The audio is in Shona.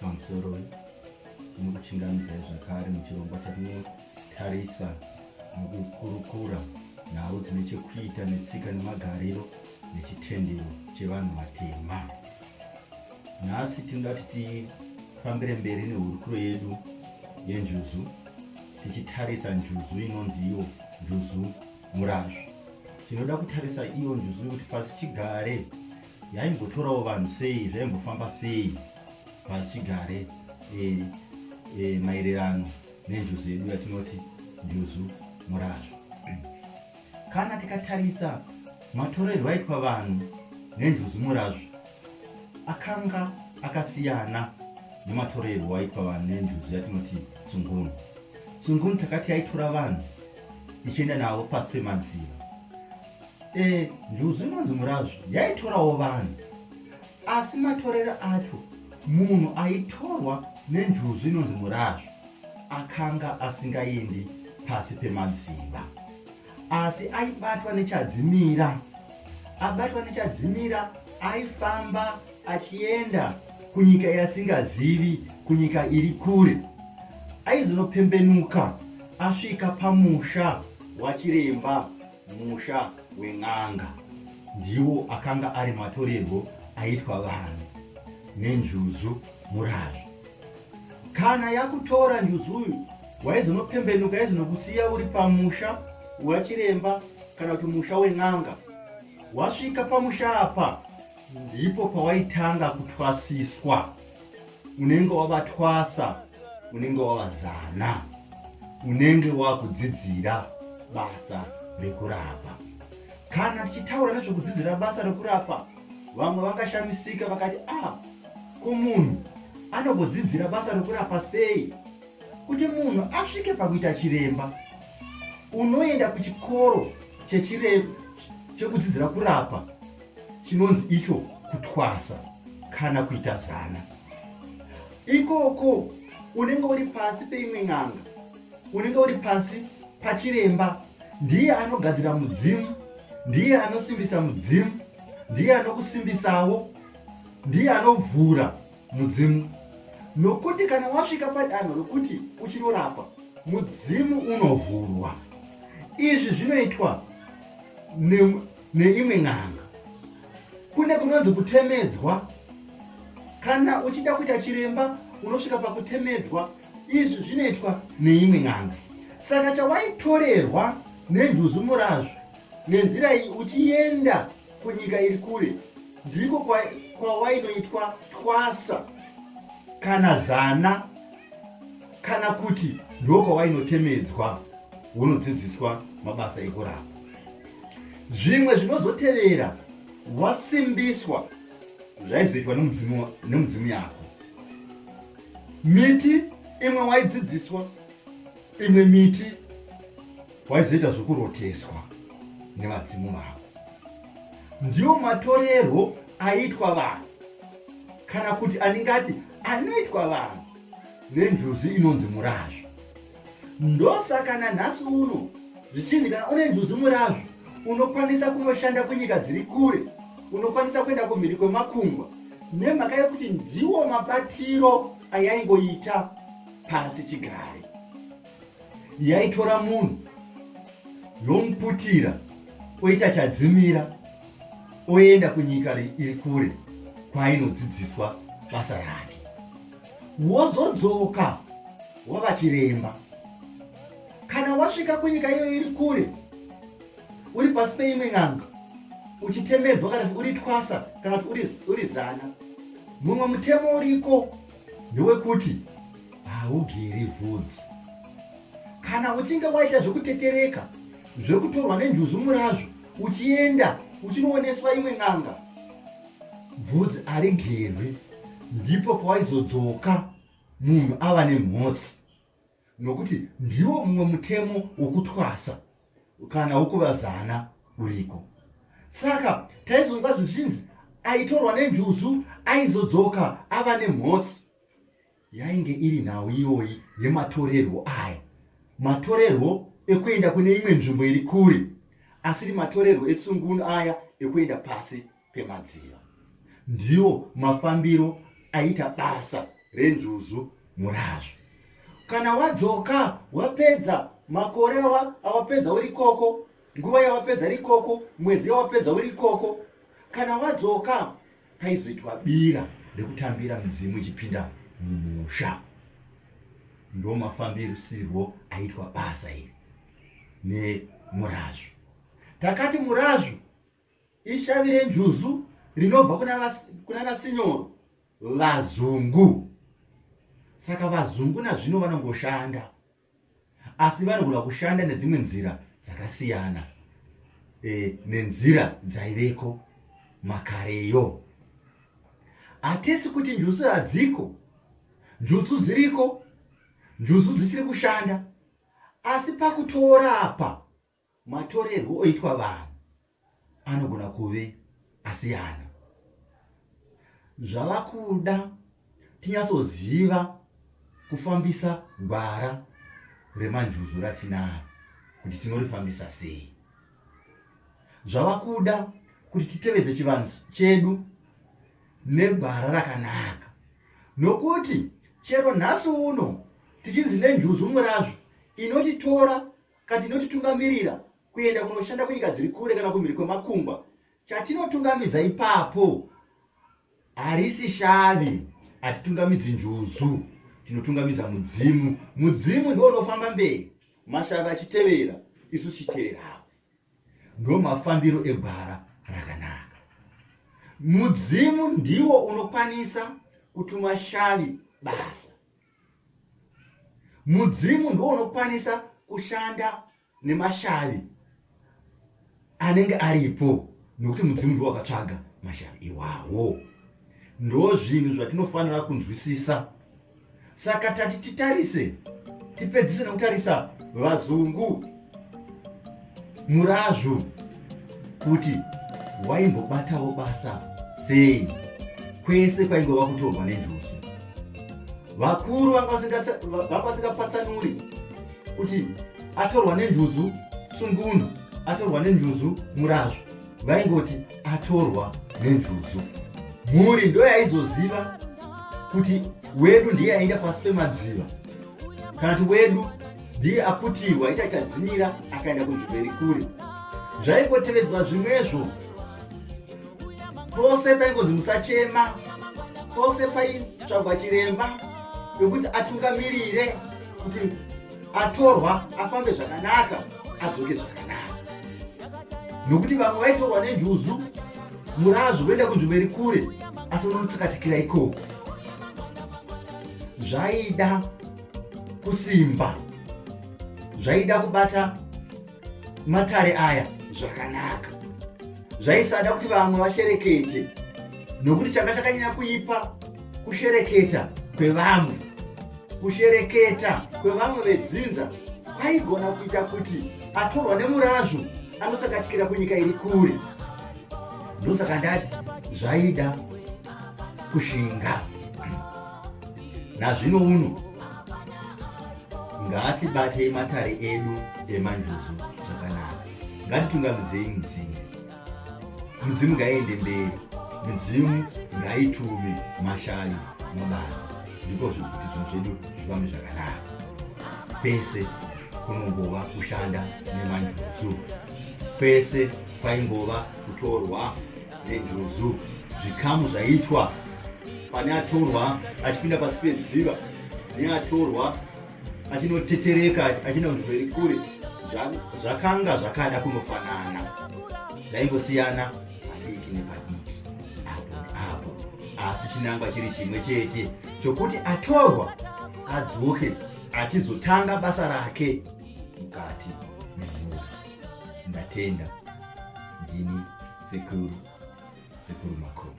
Pamusoroi, tinokuchingamidzai zvakare muchirongwa chatinotarisa nokukurukura nhau dzine chekuita netsika nemagariro nechitendero chevanhu vatema. Nhasi tinoda kuti tifambire mberi nehurukuro yedu yenjuzu tichitarisa njuzu inonzi iyo njuzu murazvo. Tinoda kutarisa iyo njuzu kuti pasi chigare yaimbotorawo vanhu sei, zvaimbofamba sei pasichigare e, e, maererano nenjuzu yedu yatinoti njuzu murazvo. Kana tikatarisa matorerwo aitwa vanhu nenjuzu murazvo akanga akasiyana nematorerwo aitwa vanhu nenjuzu yatinoti tsungunu. Tsungunu takati yaitora vanhu ichienda navo pasi pemadziva. E, njuzu inonzi murazvo yaitorawo vanhu asi matorero acho munhu aitorwa nenjuzu inonzi murazvo akanga asingaendi pasi pemadziva asi aibatwa nechadzimira abatwa nechadzimira aifamba achienda kunyika yasingazivi kunyika iri kure aizonopembenuka asvika pamusha wachiremba Musha wen'anga ndiwo akanga ari matorerwo aitwa vanhu nenjuzu murazvi. Kana yakutora njuzu uyu waizonopembenuka yaizonokusiya uri pamusha wachiremba kana kuti musha wen'anga. Wasvika pamusha apa ndipo pawaitanga kutwasiswa. Unenge wavatwasa, unenge wavazana, unenge wakudzidzira basa rekurapa. Kana tichitaura nezvekudzidzira basa rekurapa, vamwe vangashamisika vakati, ah, ko munhu anogodzidzira basa rekurapa sei? Kuti munhu asvike pakuita chiremba, unoenda kuchikoro chekudzidzira kurapa chinonzi icho kutwasa kana kuita zana. Ikoko unenge uri pasi peimwe n'anga, unenge uri pasi pachiremba. Ndiye anogadzira mudzimu, ndiye anosimbisa mudzimu, ndiye anokusimbisawo, ndiye anovhura mudzimu. Nokuti kana wasvika padanho rokuti uchinorapa, mudzimu unovhurwa. Izvi zvinoitwa neimwe n'anga. Kune kunonzi kutemedzwa. Kana uchida kuita chiremba unosvika pakutemedzwa. Izvi zvinoitwa neimwe n'anga. Saka chawaitorerwa nenjuzu murazvo nenzira iyi uchienda kunyika iri kure ndiko kwawainoitwa twasa kana zana kana kuti ndokwawainotemedzwa wonodzidziswa mabasa ekurapa. Zvimwe zvinozotevera wasimbiswa zvaizoitwa nemudzimu yako. Miti imwe waidzidziswa, imwe miti waizoita zvokuroteswa nevadzimu vako. Ndiwo matorerwo aiitwa vanhu, kana kuti andingati anoitwa vanhu nenjuzu inonzi murazvo. Ndosaka nanhasi uno zvichinzi kana une njuzu murazvo unokwanisa kunoshanda kunyika dziri kure, unokwanisa kuenda kumhiri kwemakungwa nemhaka yekuti ndiwo mabatiro ayaingoita pasi chigare. Yaitora munhu yomuputira oita chadzimira oenda kunyika iri kure kwainodzidziswa basa rake, wozodzoka wava chiremba. Kana wasvika kunyika iyoyo iri kure, uri pasi peimwe n'anga, uchitemedzwa kana kuti uri twasa kana kuti uri zana, mumwe mutemo uriko ndewekuti haugeri vhudzi. Kana uchinge waita zvekutetereka, zvekutorwa nenjuzu murazvo, uchienda uchinooneswa imwe n'anga, bvudzi harigerwi, ndipo pawaizodzoka munhu ava nemhotsi, nokuti ndiwo mumwe mutemo wokutwasa kana wokuva zana uriko. Saka taizonzwa zvichinzi aitorwa nenjuzu aizodzoka ava nemhotsi. Yainge iri nhau iyoyi yematorerwo aya, matorerwo ekuenda kune imwe nzvimbo iri kure, asiri matorerwo etsungunu aya ekuenda pasi pemadziva. Ndiwo mafambiro aita basa renjuzu murazvo. Kana wadzoka wapedza makore awapedza uri ikoko, nguva yawapedza uri ikoko, mwedzi yawapedza uri ikoko, kana wadzoka paizoitwa bira rekutambira midzimu ichipinda mumusha. Ndomafambisirwo aitwa basa iri nemurazvo. Takati murazvo ishavi renjuzu rinobva kunana sinyoro vazungu. Saka vazungu nazvino vanongoshanda, asi vanogona kushanda nedzimwe nzira dzakasiyana nenzira dzaiveko makareyo. Hatisi kuti njuzu hadziko, njuzu dziriko, njuzu dzichiri kushanda, asi pakutora apa matorerwo oitwa vanhu anogona kuve asiyana. Zvava kuda tinyatsoziva kufambisa gwara remanjuzu ratinaro kuti tinorifambisa sei. Zvava kuda kuti titevedze chivanhu chedu negwara rakanaka, nokuti chero nhasi uno tichinzi nenjuzu murazvo inotitora kana inotitungamirira kuenda kunoshanda kunyika dziri kure kana kumhiri kwemakungwa, chatinotungamidza ipapo harisi shavi, hatitungamidzi njuzu, tinotungamidza mudzimu. Mudzimu ndiwo unofamba mberi, mashavi achitevera, isu tichiteverawo. Ndo mafambiro egwara rakanaka. Mudzimu ndiwo unokwanisa kutuma shavi basa. Mudzimu ndiwo unokwanisa kushanda nemashavi anenge aripo, nokuti mudzimu ndiwo wakatsvaga mashavi iwawo. Ndo zvinhu zvatinofanira kunzwisisa. Saka tati titarise, tipedzise nekutarisa vazungu murazvo kuti waimbobatawo basa sei kwese kwaingova kutorwa nenjuzu. Vakuru vanga vasingapatsanuri kuti atorwa nenjuzu sungunu, atorwa nenjuzu murazvo, vaingoti atorwa nenjuzu. Mhuri ndo yaizoziva kuti wedu ndiye aenda pasi pemadziva, kana kuti wedu ndiye aputirwa ita chadzimira akaenda kunzvimbo iri kure. Zvaingotevedzwa zvimwezvo pose paingonzi musachema, pose paitsvagwa chiremba wekuti atungamirire kuti atorwa afambe zvakanaka, adzoke zvakanaka, nokuti vamwe vaitorwa nenjuzu murazvo voenda kunzvimbo iri kure, asi vanotsakatikira ikoko. Zvaida kusimba, zvaida kubata matare aya zvakanaka, zvaisada kuti vamwe vasherekete, nokuti changa chakanyanya kuipa kushereketa kwevamwe. Kushereketa kwevamwe vedzinza kwaigona kuita kuti atorwa nemurazvo anosakatikira kunyika iri kure. Ndosaka ndati zvaida kushinga. Nazvino uno ngatibatei matare edu emanjuzu zvakanaka, ngatitungamidzei mudzimu. Mudzimu ngaiende mberi, midzimu ngaitume mashavi mabasa, ndiko kuti zvinhu zvedu zvifambe zvakanaka. Kwese kunongova kushanda nemanjuzu, kwese kwaingova kutorwa nenjuzu. Zvikamu zvaitwa pane atorwa achipinda pasi pedziva neatorwa achinotetereka achienda kunzvimbo iri kure, zvakanga zvakada kunofanana, zvaingosiyana padiki nepadiki, apo neapo, asi chinangwa chiri chimwe chete chokuti atorwa adzoke achizotanga basa rake mukati memhuri. Ndatenda. Ndini sekuru Makomo.